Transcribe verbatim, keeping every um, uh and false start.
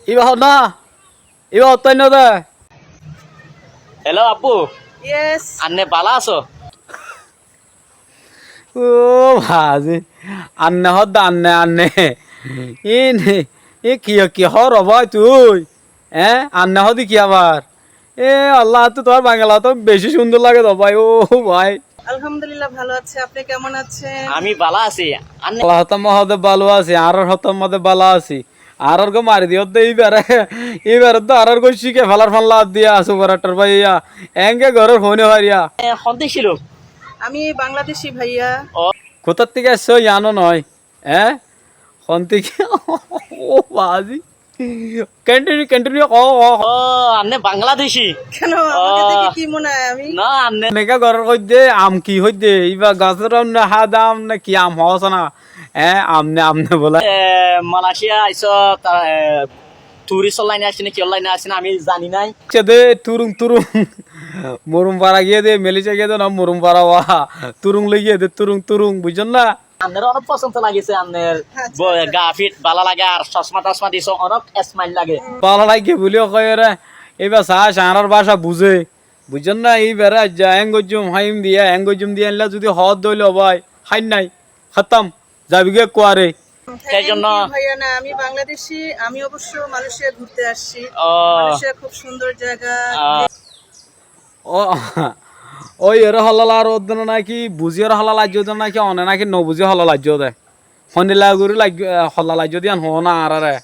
Íba hoódde? Íba hoódde no de? Hello, abbú. Yes. Anne bála asó? Ó baázi, anne hoódde anne, anne. Ín, ín kiyó ki hoór bái tui? Eé, anne hoódde ki abar? E Allah, añáttu tuáñr Bangla hotá beci cúndor lage de bái, ó bái. আলহামদুলিল্লাহ, ভালো আছি। আপনি কেমন আছেন? আমি ভালো আছি। আন্নে- Allah hotá mazé hoódde bála así, añárar hotá mazé bála así. Añárar gó mari diyé de íbaré, íbaré de añárar gó cíke felar fán lad diya asé, ubar attar bái iya. Eénge gorór hoóine fariya. এ, হন দেশি লোক? আমি বাংলাদেশি ভাইয়া। ও। Kutár thíke aiccó yiáno noó. Eé? Hon thíke? Ó baázi. Continue, continue, hoó, hoó, hoó. ও, আপনি বাংলাদেশি? কেন, আমাকে দেখে কি মনে হয় আমি? না, আপনি Eneka gorór hoóidde, am ki hoóidde? Íba gasór am né, háda am né, ki am hoó asé na? Eé, am né, am né bóle. এ, মালয়েশিয়া আইসো, তা, এ, টুরিস্ট লাইনে আসছে না, কি লাইনে আসছে না, আমি জানি নাই। Aiccé de, turung, turung. Murum fara giyé de, Malaysia giyé de, no, murum fara wa. Turung loi giyé de, turung, turung, buijjón na? Anner onek fosón lagise, anner Accha, bo-, accha. Ga fit bála lage, ar cosma tosma dise onek smile lage. Bála lage buli hoiyóre, íba saá añárar báca buzé. Buijjón na, íbaré aijja eén goijjum, háiyum diya, eén goijjum diya, eénlla zudi hoódde óile bái, háin nái, hótom, zaibigói ekkuare. Thank you, ভাইয়া। না, আমি বাংলাদেশি, আমি অবশ্য মালয়েশিয়া ঘুরতে আসছি। Ó. মালয়েশিয়া খুব সুন্দor জায়গা। Ó, ó, iyóre holla lagar uddúne náki, buzíyore holla laijjó de náki, one náki nobuzí holla laijjó de. Hondilla gorí laij-, eh, holla laijjó de yían hoó na añáráre.